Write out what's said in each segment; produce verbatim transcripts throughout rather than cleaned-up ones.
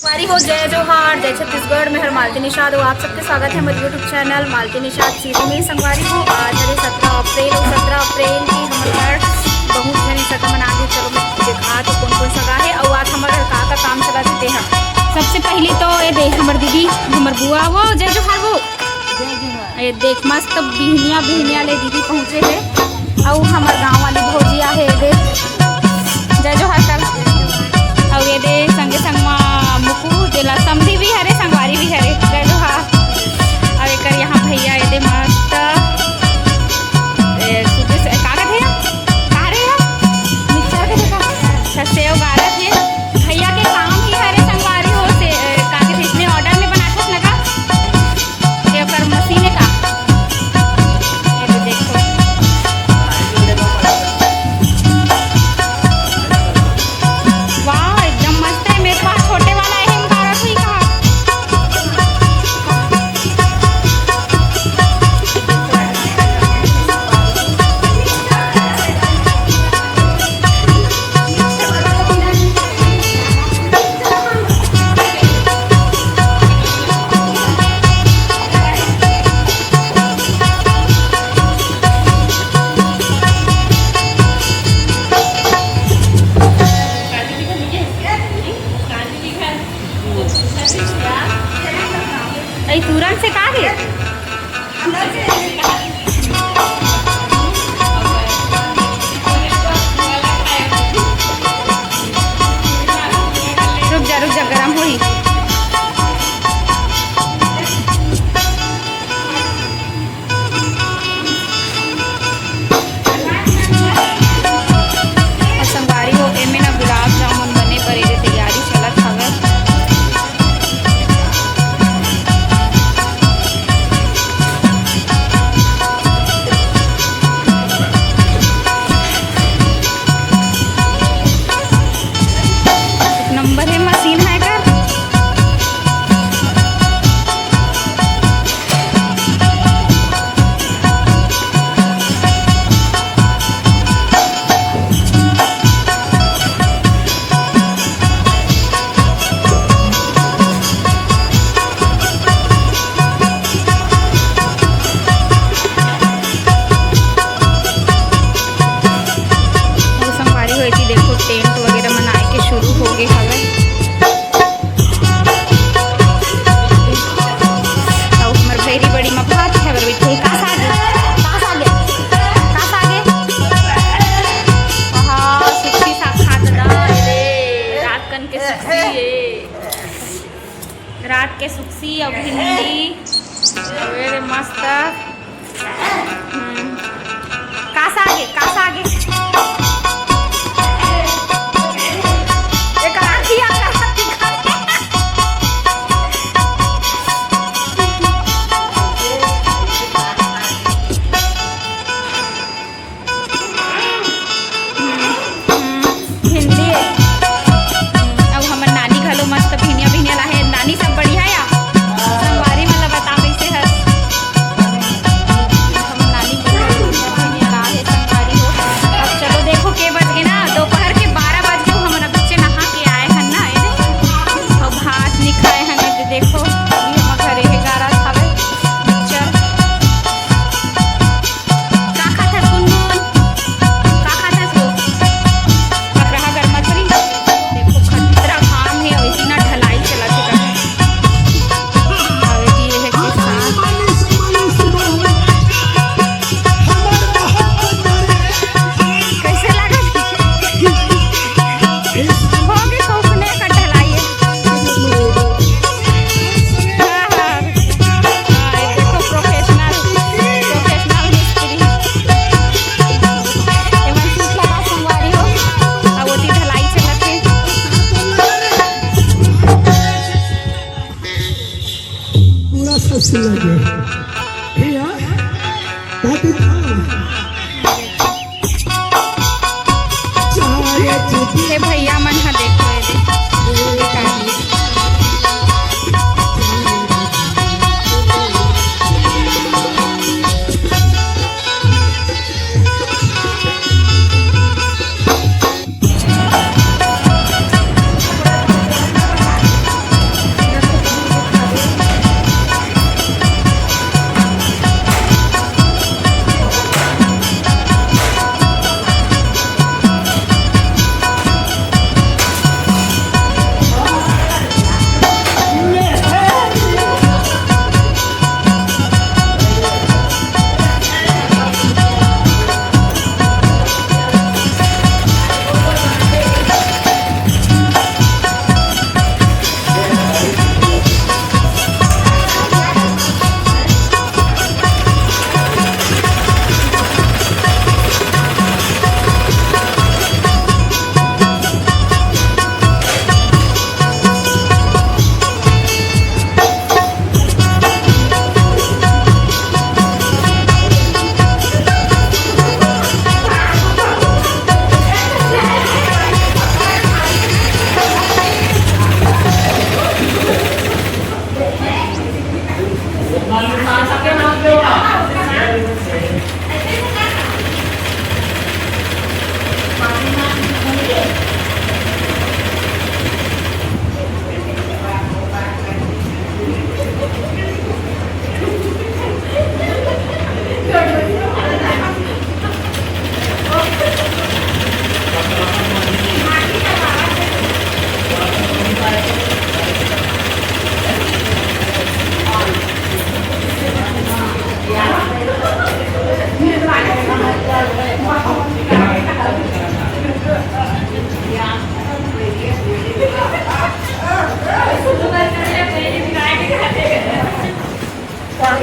संगवारी हो, जय जोहार, जय छत्तीसगढ़। मैं हर मालती निषाद, अउ आप सबके स्वागत है हमारे YouTube चैनल मालती निषाद सीधी में। संगवारी हो, आज हरे सत्रह अप्रैल, अउ सत्रह अप्रैल की हमर घर बहुत झन सगा मना के। चलो मैं देखा तो कौन कौन सगा है, अउ आज हमर घर का का काम चला देते हैं। सबसे पहले तो ये दे हमर दीदी, हमर बुआ वो, जय जोहार वो। ये देख, मस्त बिहनिया बिहनिया ले दीदी पहुँचे हे, अउ हमर गाँव वाली भौजी आहे, ये दे, जय जोहार कर। अउ ये दे संगे संग मा मुकु, जेला समधी भी हरे, संगवारी भी हरे, जय जोहार। अउ एकर यहाँ भैया, ये दे मस्त, ए, सुबह से, का कथे? का रे हे? मिक्सचर के देखा? अच्छा, सेव गारत हे। भैया के काम ही हरे संगवारी हो, से, ए, का कथे, इसने order में बनाथस ना का? ये ओकर मशीन है का? ये तो देखो। वाह, एकदम मस्त है। मेरे पास छोटे वाला है, हम बारह सौ ही कहा। अई तुरंत से का गे? रुक जा, रुक जा, गरम होही। अउ संगवारी हो, एमे ना गुलाब जामुन बने बर एदे तैयारी चलत हवय। एक नंबर हे मशीन हे एकर। अउ संगवारी हो, एती देखो, टेंट वगैरह मनाए के शुरू हो गे हवय। अउ हमर भैरी बड़ी म भात खाए बर बइठे हे। का साग हे? का साग हे? का साग हे? आहा, सुखी साग खात ना रे, रात कन के सुखी हे। रात के सुखसी अउ भिंडी, अउ ये रे मस्त। हम्म। का साग हे? का साग हे? एक आँखी आ रहा दिखा। भिंडी हे। अउ हमर नानी घलो मस्त भिनिया भिनिया लाहे। नानी, सब बढ़िया या? संगवारी मन ला बता कइसे हस। हमर नानी घलो भिनिया लाहे संगवारी हो। अब चलो देखो के बज गे ना, दोपहर के बारह बज गे, हमन अभी नहा के आए हन ना, ए दे। अउ भात नी खाए हन, ए दे देखो, अभी हमर घरे ग्यारह हवे। चल। का खाथस गुनगुन? का खाथस वो? पकरहा गरम मछली। देखो, खतरा घाम हे, अउ इतना ढलाई चलत हे। अउ ये हे किसान। कैसे लागत? होगे, कौशने का ढलाई हे। हाँ, हाँ। हाँ, ये देखो, professional, professional मिस्त्री। एमन सूत लगा संगवारी हो, अउ ओती ढलाई चलत हे। पूरा सस लगे। हे यार, काटे था। हे भैया मन ह देखो, ये दे।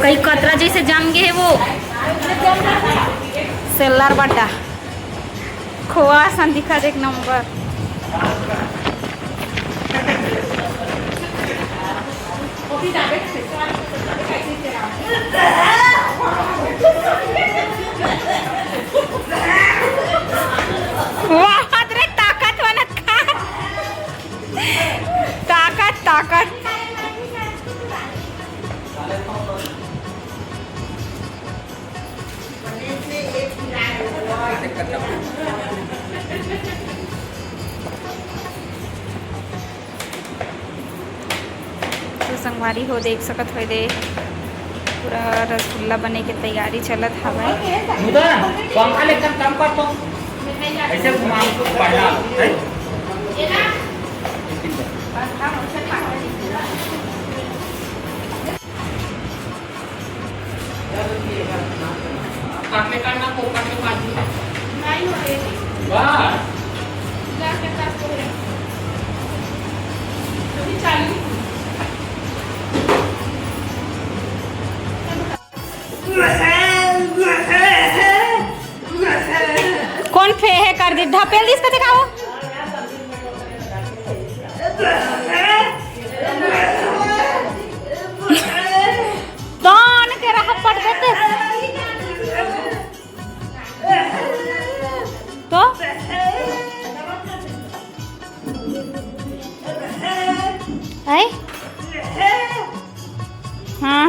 भाई, कतरा जैसे जम गे हे वो। सेल्लर बड्डा। खोआ असन दिखत एक नंबर। वाह रे, ताकत वाला खा। ताकत, ताकत। तो संगवारी हो, देख सकत हो दे, पूरा रसगुल्ला बने के तैयारी चलत हवय। मुदा पंखा ले एकदम कम कर तो, ऐसे घुमा, पढ़ना है। काटले काटना पोपट के पास। नहीं हो रही। वाह। जा के पास हो रही। अभी चालू। कौन फे हे कर दी? ढपेल दिस कते खाओ। दान के रहा पट देते। तो? आए? हाँ।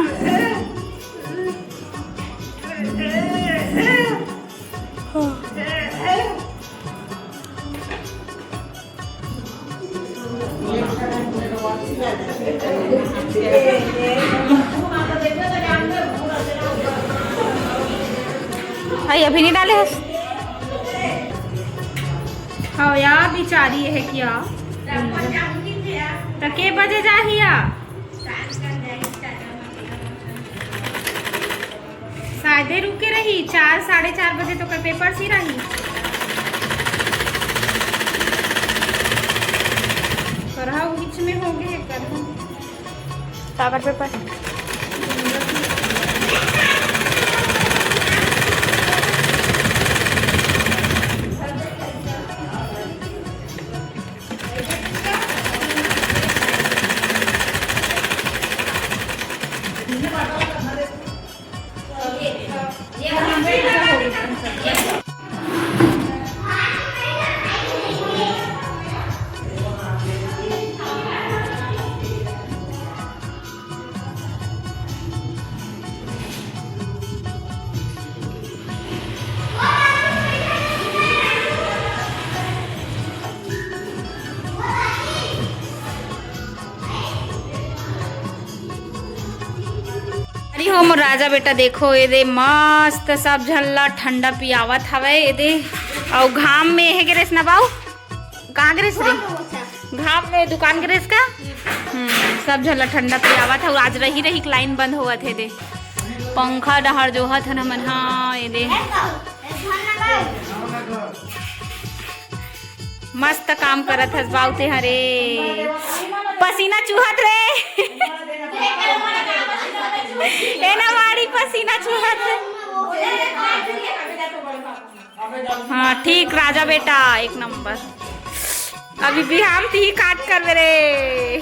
भाई, अभी नहीं डाले हस? हाँ यार, बिचारी है क्या? त के बजे जाही या? शायदे रुके रही, चार, साढ़े चार बजे तो कर पेपर सी रही। करहा बीच में हो गए, करहा। काबर पेपर? अरे हो मोर राजा बेटा, देखो एदे मस्त सब झन ला ठंडा पियावत हवय एदे। अउ घाम में हे गिरेस ना बाऊ, कहाँ गिरेस रे? घाम में दुकान गिरेस का? हम्म, सब झन ला ठंडा पियावत हव। आज रही रही लाइन बंद होवत हे दे। पंखा डहर जोहत हन हमन। हाँ, एदे। मस्त काम करत हस बाऊ ते हरे। पसीना चुहत रे। ए ना माड़ी पसीना चुहत रे। हाँ, ठीक राजा बेटा, एक नंबर। अभी बिहान तिही काट कर रे।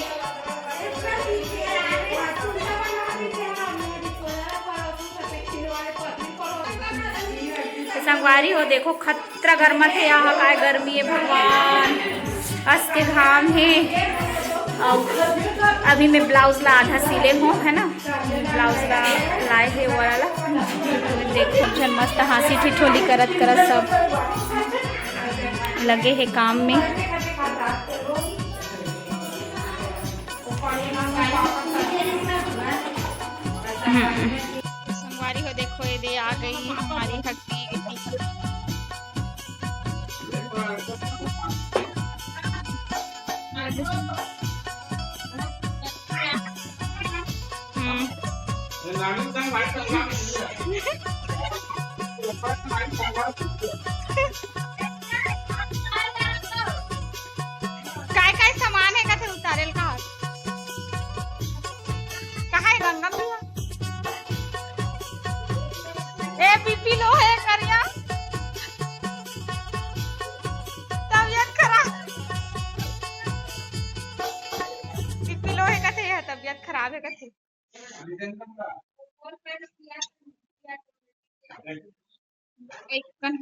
संगवारी हो, देखो खत इतना गरमत हे यहाँ, काय गर्मी हे भगवान, अस के घाम हे। अउ अभी मैं ब्लाउज ला आधा सिले हों, है ना, ब्लाउज ला लाए हे वो वाला। देखो, झन मस्त हाँसी ठिठोली करत करत सब लगे हे काम में। हम्म। संगवारी हो, देखो, ये दे आ गई हमारी हट्टी। हम्म। काय काय सामान हे कथे उतारेल का? कहाँ हे गंगा मैया? बीपी लो हे करिया, तबीयत खराब। बीपी लो हे कथे, यह तबीयत खराब हे कथे। एक कन